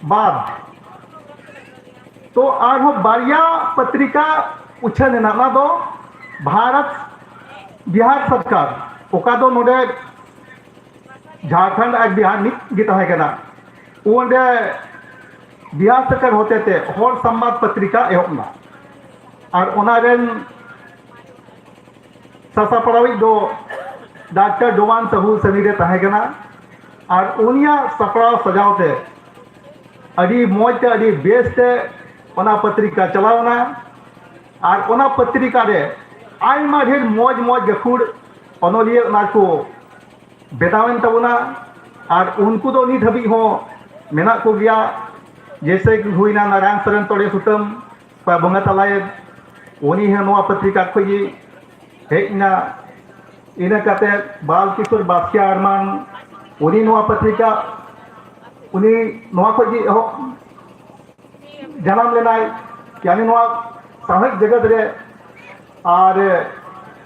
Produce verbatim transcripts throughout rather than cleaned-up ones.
ᱵᱟᱫ ᱛᱚ ᱟᱨᱦᱚᱸ ᱵᱟᱨᱭᱟ ᱯᱚᱛᱨᱤᱠᱟ ᱩᱪᱷᱟᱹᱱ ᱮᱱᱟ, ᱚᱱᱟ ᱫᱚ ᱵᱷᱟᱨᱚᱛ ᱵᱤᱦᱟᱨ ᱥᱚᱨᱠᱟᱨ, ᱚᱠᱟ ᱫᱚ ᱱᱚᱰᱮ ᱡᱷᱟᱲᱠᱷᱚᱸᱰ ᱟᱨ ᱵᱤᱦᱟᱨ ᱢᱤᱫ ᱜᱮ ᱛᱟᱦᱮᱸ ᱠᱟᱱᱟ᱾ ᱚᱸᱰᱮ ᱵᱤᱦᱟᱨ ᱥᱚᱨᱠᱟᱨ ᱦᱚᱛᱮᱛᱮ ᱦᱚᱲ ᱥᱚᱢᱵᱟᱫ ᱯᱚᱛᱨᱤᱠᱟ ᱮᱦᱚᱵ ᱮᱱᱟ᱾ ᱟᱨ ᱚᱱᱟ ᱨᱮᱱ ᱥᱟᱥᱟᱯᱲᱟᱣᱤᱡ ᱫᱚ ᱰᱟᱠᱛᱟᱨ ᱰᱳᱢᱟᱱ ᱥᱟᱦᱩ ᱥᱟᱹᱱᱤ ᱨᱮ ᱛᱟᱦᱮᱸ ᱠᱟᱱᱟ᱾ ᱟᱨ ᱩᱱᱤᱭᱟᱜ ᱥᱟᱯᱲᱟᱣ ᱥᱟᱡᱟᱣ ᱛᱮ ᱟᱹᱰᱤ ᱢᱚᱡᱽ ᱛᱮ, ᱟᱹᱰᱤ ᱵᱮᱥ ᱛᱮ ᱚᱱᱟ ᱯᱚᱛᱨᱤᱠᱟ ᱪᱟᱞᱟᱣ ᱮᱱᱟ᱾ ᱟᱨ ᱚᱱᱟ ᱯᱚᱛᱨᱤᱠᱟ ᱨᱮ ᱟᱭᱢᱟ ᱰᱷᱮᱨ ᱢᱚᱡᱽ ᱢᱚᱡᱽ ᱜᱟᱹᱠᱷᱩᱲ ᱚᱱᱚᱞᱤᱭᱟᱹ ᱚᱱᱟ ᱠᱚ ᱵᱮᱱᱟᱣᱮᱱ ᱛᱟᱵᱚᱱᱟ᱾ ᱟᱨ ᱩᱱᱠᱩ ᱫᱚ ᱱᱤᱛ ᱦᱟᱹᱵᱤᱡ ᱦᱚᱸ ᱢᱮᱱᱟᱜ ᱠᱚᱜᱮᱭᱟ᱾ ᱡᱮᱭᱥᱮ ᱠᱤ ᱦᱩᱭᱱᱟ ᱱᱟᱨᱟᱭᱚᱱ ᱥᱚᱨᱮᱱ ᱛᱚᱲᱮ ᱥᱩᱛᱟᱹᱢ, ᱚᱠᱚᱭ ᱵᱚᱸᱜᱟ ᱛᱟᱞᱟᱭᱮᱱ, ᱩᱱᱤ ᱦᱚᱸ ᱱᱚᱣᱟ ᱯᱚᱛᱨᱤᱠᱟ ᱠᱷᱚᱱ ᱜᱮ ᱦᱮᱡ ᱮᱱᱟ᱾ ᱤᱱᱟᱹ ᱠᱟᱛᱮ ᱵᱟᱞ ᱠᱤᱥᱳᱨ ᱵᱟᱥᱠᱮ ᱟᱨᱢᱟᱱ, ᱩᱱᱤ ᱱᱚᱣᱟ ᱯᱚᱛᱨᱤᱠᱟ, ᱩᱱᱤ ᱱᱚᱣᱟ ᱠᱷᱚᱱ ᱜᱮ ᱮᱦᱚᱵ ᱡᱟᱱᱟᱢ ᱞᱮᱱᱟᱭ, ᱭᱟᱱᱤ ᱱᱚᱣᱟ ᱥᱟᱶᱦᱮᱫ ᱡᱮᱜᱮᱛ ᱨᱮ ᱟᱨ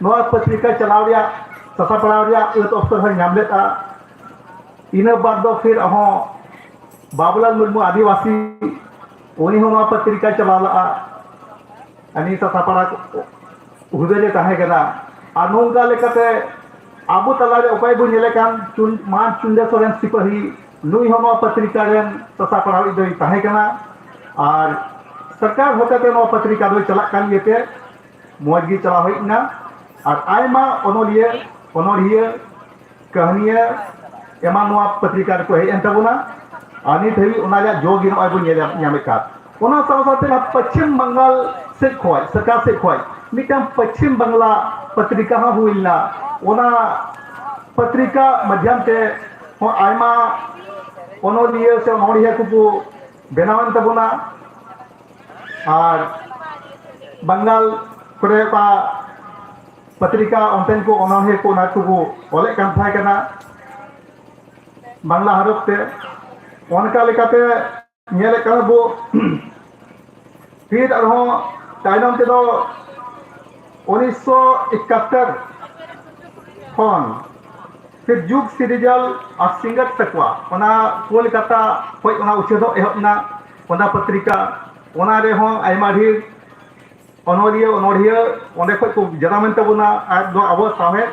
ᱱᱚᱣᱟ ᱯᱚᱛᱨᱤᱠᱟ ᱪᱟᱞᱟᱣ ᱨᱮᱭᱟᱜ, ᱥᱟᱥᱟᱯᱲᱟᱣ ᱨᱮᱭᱟᱜ ᱟᱹᱛ ᱚᱯᱥᱚᱨ ᱦᱚᱸᱭ ᱧᱟᱢ ᱞᱮᱫᱼᱟ᱾ ᱤᱱᱟᱹ ᱵᱟᱫ ᱫᱚ ᱯᱷᱤᱨ ᱟᱨᱦᱚᱸ ᱵᱟᱵᱩᱞᱟᱞ ᱢᱩᱨᱢᱩ ᱟᱹᱫᱤᱵᱟᱹᱥᱤ, ᱩᱱᱤ ᱦᱚᱸ ᱱᱚᱣᱟ ᱯᱚᱛᱨᱤᱠᱟᱭ ᱪᱟᱞᱟᱣ ᱞᱮᱫᱼᱟ᱾ ᱟᱹᱱᱤ ᱥᱟᱥᱟᱯᱟᱲᱟ ᱦᱩᱫᱟᱹ ᱨᱮ ᱛᱟᱦᱮᱸ ᱠᱟᱱᱟ᱾ ᱟᱨ ᱱᱚᱝᱠᱟ ᱞᱮᱠᱟᱛᱮ ᱟᱵᱚ ᱛᱟᱞᱟᱨᱮ ᱚᱠᱚᱭ ᱵᱚᱱ ᱧᱮᱞᱮ ᱠᱟᱱ, ᱪᱩᱱ-, ᱢᱟᱱ ᱪᱩᱱᱰᱟᱹ ᱥᱚᱨᱮᱱ ᱥᱤᱯᱟᱹᱦᱤ, ᱱᱩᱭ ᱦᱚᱸ ᱱᱚᱣᱟ ᱯᱚᱛᱨᱤᱠᱟ ᱨᱮᱱ ᱥᱟᱥᱟᱯᱟᱲᱟᱣᱤᱡ ᱫᱚᱭ ᱛᱟᱦᱮᱸ ᱠᱟᱱᱟ᱾ ᱟᱨ ᱥᱚᱨᱠᱟᱨ ᱦᱚᱛᱮᱛᱮ ᱱᱚᱣᱟ ᱯᱚᱛᱨᱤᱠᱟ ᱫᱚᱭ ᱪᱟᱞᱟᱜ ᱠᱟᱱ ᱤᱭᱟᱹᱛᱮ ᱢᱚᱡᱽ ᱜᱮ ᱪᱟᱞᱟᱣ ᱦᱮᱡ ᱮᱱᱟ᱾ ᱟᱨ ᱟᱭᱢᱟ ᱚᱱᱚᱞᱤᱭᱟᱹ, ᱚᱱᱚᱲᱦᱤᱭᱟᱹ, ᱠᱟᱹᱦᱱᱤᱭᱟᱹ ᱮᱢᱟᱱ ᱱᱚᱣᱟ ᱯᱚᱛᱨᱤᱠᱟ ᱨᱮᱠᱚ ᱦᱮᱡ ᱮᱱ ᱛᱟᱵᱚᱱᱟ᱾ ᱟᱨ ᱱᱤᱛ ᱦᱟᱹᱵᱤᱡ ᱚᱱᱟ ᱨᱮᱭᱟᱜ ᱡᱚ ᱜᱮ ᱱᱚᱜᱼᱚᱭ ᱵᱚᱱ ᱧᱮᱞ ᱧᱟᱢᱮᱫ ᱠᱟᱱ᱾ ᱚᱱᱟ ᱥᱟᱶ ᱥᱟᱶᱛᱮ ᱱᱚᱣᱟ ᱯᱚᱪᱷᱤᱢ ᱵᱟᱝᱜᱟᱞ ᱥᱮᱫ ᱠᱷᱚᱱ, ᱥᱚᱨᱠᱟᱨ ᱥᱮᱫ ᱠᱷᱚᱱ ᱢᱤᱫᱴᱟᱝ ᱯᱚᱪᱷᱤᱢ ᱵᱟᱝᱞᱟ ᱯᱚᱛᱨᱤᱠᱟ ᱦᱚᱸ ᱦᱩᱭ ᱞᱮᱱᱟ᱾ ᱚᱱᱟ ᱯᱚᱛᱨᱤᱠᱟ ᱢᱟᱫᱽᱫᱷᱚᱢ ᱛᱮ ᱦᱚᱸ ᱟᱭᱢᱟ ᱚᱱᱚᱞᱤᱭᱟᱹ ᱥᱮ ᱚᱱᱚᱲᱦᱤᱭᱟᱹ ᱠᱚᱠᱚ ᱵᱮᱱᱟᱣᱮᱱ ᱛᱟᱵᱚᱱᱟ᱾ ᱟᱨ ᱵᱟᱝᱜᱟᱞ ᱠᱚᱨᱮ ᱚᱠᱟ ᱯᱚᱛᱨᱤᱠᱟ ᱚᱱᱛᱮᱱ ᱠᱚ ᱚᱱᱚᱲᱦᱤᱭᱟᱹ ᱠᱚ ᱚᱱᱟ ᱠᱚᱠᱚ ᱚᱞᱮᱫ ᱠᱟᱱ ᱛᱟᱦᱮᱸ ᱠᱟᱱᱟ ᱵᱟᱝᱞᱟ ᱦᱚᱨᱚᱯ ᱛᱮ᱾ ᱚᱱᱠᱟ ᱞᱮᱠᱟᱛᱮ ᱧᱮᱞᱮᱫ ᱠᱟᱱᱟ ᱵᱚ, ᱯᱷᱤᱨ ᱟᱨᱦᱚᱸ ᱛᱟᱭᱱᱚᱢ ᱛᱮᱫᱚ ᱩᱱᱤᱥᱥᱚ ᱮᱠᱟᱛᱛᱳᱨ ᱠᱷᱚᱱ ᱯᱷᱤᱨ ᱡᱩᱜᱽ ᱥᱤᱨᱡᱟᱹᱞ ᱟᱨ ᱥᱤᱸᱜᱟᱹᱲ ᱛᱟᱠᱚᱣᱟ, ᱚᱱᱟ ᱠᱳᱞᱠᱟᱛᱟ ᱠᱷᱚᱱ ᱚᱱᱟ ᱩᱪᱷᱟᱹᱫᱚᱜ ᱮᱦᱚᱵ ᱮᱱᱟ, ᱚᱱᱟ ᱯᱚᱛᱨᱤᱠᱟ, ᱚᱱᱟ ᱨᱮᱦᱚᱸ ᱟᱭᱢᱟ ᱰᱷᱮᱨ ᱚᱱᱚᱞᱤᱭᱟᱹ ᱚᱱᱚᱲᱦᱤᱭᱟᱹ ᱚᱸᱰᱮ ᱠᱷᱚᱱ ᱠᱚ ᱡᱟᱱᱟᱢᱮᱱ ᱛᱟᱵᱚᱱᱟ ᱟᱨ ᱱᱚᱣᱟ ᱟᱵᱚ ᱥᱟᱶᱦᱮᱫ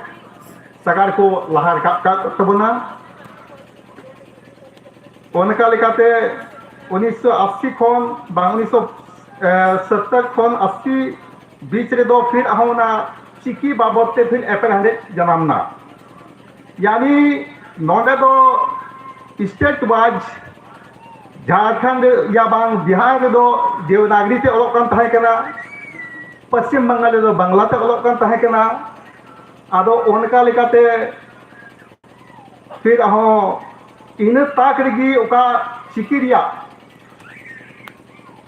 ᱥᱟᱜᱟᱲ ᱠᱚ ᱞᱟᱦᱟ ᱨᱟᱠᱟᱵ ᱠᱟᱜ ᱛᱟᱵᱚᱱᱟ᱾ ᱚᱱᱠᱟ ᱞᱮᱠᱟᱛᱮ ᱩᱱᱤᱥᱥᱚ ᱟᱥᱤ ᱠᱷᱚᱱ ᱵᱟᱝ ᱩᱱᱤᱥᱥᱚ ᱥᱚᱛᱛᱚᱨ ᱠᱷᱚᱱ ᱟᱥᱤ ᱵᱤᱪ ᱨᱮᱫᱚ ᱯᱷᱤᱨ ᱟᱨᱦᱚᱸ ᱚᱱᱟ ᱪᱤᱠᱤ ᱵᱟᱵᱚᱫ ᱛᱮ ᱯᱷᱤᱨ ᱮᱯᱮᱨᱦᱮᱸᱰᱮᱡ ᱡᱟᱱᱟᱢ ᱮᱱᱟ᱾ ᱭᱟᱱᱤ ᱱᱚᱰᱮ ᱫᱚ state wise ᱡᱷᱟᱲᱠᱷᱚᱸᱰ ᱭᱟ ᱵᱟᱝ ᱵᱤᱦᱟᱨ ᱨᱮᱫᱚ ᱫᱮᱵᱽᱱᱟᱜᱽᱨᱤ ᱛᱮ ᱚᱞᱚᱜ ᱠᱟᱱ ᱛᱟᱦᱮᱸ ᱠᱟᱱᱟ, ᱯᱚᱥᱪᱤᱢ ᱵᱟᱝᱜᱟᱞ ᱨᱮᱫᱚ ᱵᱟᱝᱞᱟ ᱛᱮ ᱚᱞᱚᱜ ᱠᱟᱱ ᱛᱟᱦᱮᱸ ᱠᱟᱱᱟ᱾ ᱟᱫᱚ ᱚᱱᱠᱟ ᱞᱮᱠᱟᱛᱮ ᱯᱷᱤᱨ ᱟᱨᱦᱚᱸ ᱤᱱᱟᱹ ᱛᱟᱠ ᱨᱮᱜᱮ ᱚᱠᱟ ᱪᱤᱠᱤ ᱨᱮᱭᱟᱜ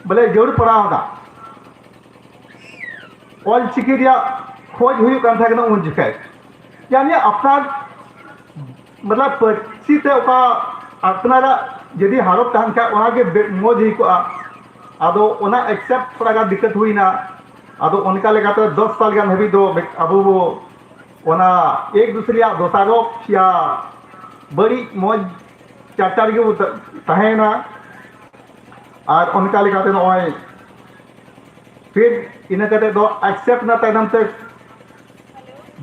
ᱵᱚᱞᱮ ᱡᱟᱹᱨᱩᱲ ᱯᱟᱲᱟᱣ ᱮᱱᱟ, ᱚᱞ ᱪᱤᱠᱤ ᱨᱮᱭᱟᱜ ᱠᱷᱚᱡᱽ ᱦᱩᱭᱩᱜ ᱠᱟᱱ ᱛᱟᱦᱮᱸ ᱠᱟᱱᱟ ᱩᱱ ᱡᱚᱠᱷᱮᱡ᱾ ᱭᱟᱱᱤ ᱟᱯᱱᱟᱨ ᱢᱚᱛᱞᱚᱵ ᱯᱟᱹᱨᱥᱤ ᱛᱮ ᱚᱠᱟ ᱟᱯᱱᱟᱨᱟᱜ ᱡᱩᱫᱤ ᱦᱟᱨᱚᱯ ᱛᱟᱦᱮᱱ ᱠᱷᱟᱡ ᱚᱱᱟᱜᱮ ᱵᱮ- ᱢᱚᱡᱽ ᱦᱩᱭ ᱠᱚᱜᱼᱟ᱾ ᱟᱫᱚ ᱚᱱᱟ accept ᱛᱷᱚᱲᱟ ᱜᱟᱱ ᱫᱤᱠᱠᱟᱛ ᱦᱩᱭᱱᱟ᱾ ᱟᱫᱚ ᱚᱱᱠᱟ ᱞᱮᱠᱟᱛᱮ ᱫᱚᱥ ᱥᱟᱞ ᱜᱟᱱ ᱦᱟᱹᱵᱤᱡ ᱫᱚ ᱟᱵᱚ ᱵᱚ ᱚᱱᱟ ᱮᱠ ᱫᱩᱥᱨᱮ ᱨᱮᱭᱟᱜ ᱫᱳᱥᱟᱨᱳᱯ ᱭᱟ ᱵᱟᱹᱲᱤᱡ ᱢᱚᱡᱽ ᱪᱟᱨᱪᱟ ᱨᱮᱜᱮ ᱵᱚ ᱛᱟ- ᱛᱟᱦᱮᱸᱭᱮᱱᱟ᱾ ᱟᱨ ᱚᱱᱠᱟ ᱞᱮᱠᱟᱛᱮ ᱱᱚᱜᱼᱚᱭ ᱯᱷᱤᱨ ᱤᱱᱟᱹ ᱠᱟᱛᱮ ᱫᱚ accept ᱮᱱᱟ ᱛᱟᱭᱱᱚᱢ ᱛᱮ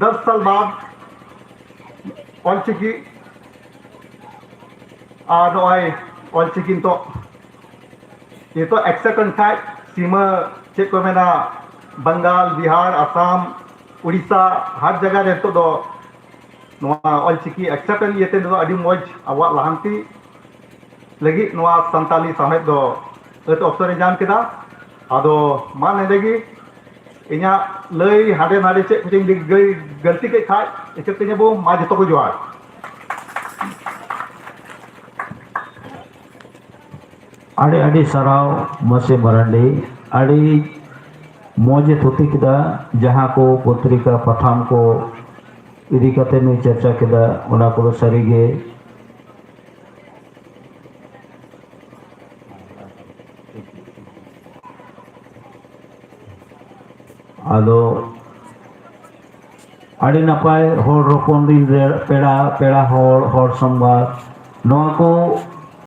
ᱫᱚᱥ ᱥᱟᱞ ᱵᱟᱫ ᱚᱞᱪᱤᱠᱤ᱾ ᱟᱨ ᱱᱚᱜᱼᱚᱭ ᱚᱞᱪᱤᱠᱤ ᱱᱤᱛᱚᱜ ᱱᱤᱛᱚᱜ accept ᱮᱱ ᱠᱷᱟᱡ ᱥᱤᱢᱟᱹ ᱪᱮᱫ ᱠᱚ ᱢᱮᱱᱟ, ᱵᱟᱝᱜᱟᱞ, ᱵᱤᱦᱟᱨ, ᱟᱥᱟᱢ, ᱩᱲᱤᱥᱥᱟ, ᱦᱟᱨ ᱡᱟᱭᱜᱟ ᱨᱮ ᱱᱤᱛᱚᱜ ᱫᱚ ᱱᱚᱣᱟ ᱚᱞᱪᱤᱠᱤ accept ᱮᱱ ᱤᱭᱟᱹᱛᱮ ᱱᱤᱛᱚᱜ ᱟᱹᱰᱤ ᱢᱚᱡᱽ ᱟᱵᱚᱣᱟᱜ ᱞᱟᱦᱟᱱᱛᱤ ᱞᱟᱹᱜᱤᱫ ᱱᱚᱣᱟ ᱥᱟᱱᱛᱟᱞᱤ ᱥᱟᱶᱦᱮᱫ ᱫᱚ ᱟᱹᱛ ᱚᱯᱥᱚᱨ ᱮ ᱧᱟᱢ ᱠᱮᱫᱟ᱾ ᱟᱫᱚ ᱢᱟ ᱱᱚᱰᱮ ᱜᱮ ᱤᱧᱟᱹᱜ ᱞᱟᱹᱭ ᱦᱟᱸᱰᱮ ᱱᱟᱰᱮ ᱪᱮᱫ ᱠᱚᱪᱚᱧ ᱞᱟᱹᱭ ᱜᱟᱹᱞ- ᱜᱟᱹᱞᱛᱤ ᱠᱮᱫ ᱠᱷᱟᱡ ᱤᱠᱟᱹ ᱠᱟᱹᱧ ᱟᱵᱚ᱾ ᱢᱟ ᱡᱚᱛᱚ ᱠᱚ ᱡᱚᱦᱟᱨ᱾ ᱟᱹᱰᱤ ᱟᱹᱰᱤ ᱥᱟᱨᱦᱟᱣ ᱢᱟᱹᱥᱤ ᱢᱟᱨᱟᱱᱰᱤ, ᱟᱹᱰᱤ ᱢᱚᱡᱽ ᱮ ᱛᱷᱩᱛᱤ ᱠᱮᱫᱟ᱾ ᱡᱟᱦᱟᱸ ᱠᱚ ᱯᱚᱛᱨᱤᱠᱟ ᱯᱟᱛᱷᱟᱢ ᱠᱚ ᱤᱫᱤ ᱠᱟᱛᱮ ᱱᱩᱭ ᱪᱟᱨᱪᱟ ᱠᱮᱫᱟ, ᱚᱱᱟ ᱠᱚᱫᱚ ᱥᱟᱹᱨᱤᱜᱮ ᱟᱫᱚ ᱟᱹᱰᱤ ᱱᱟᱯᱟᱭ ᱦᱚᱲ ᱦᱚᱯᱚᱱ ᱨᱤᱱ ᱨᱮ-, ᱯᱮᱲᱟ, ᱯᱮᱲᱟ ᱦᱚᱲ, ᱦᱚᱲ ᱥᱚᱢᱵᱟᱫ, ᱱᱚᱣᱟ ᱠᱚ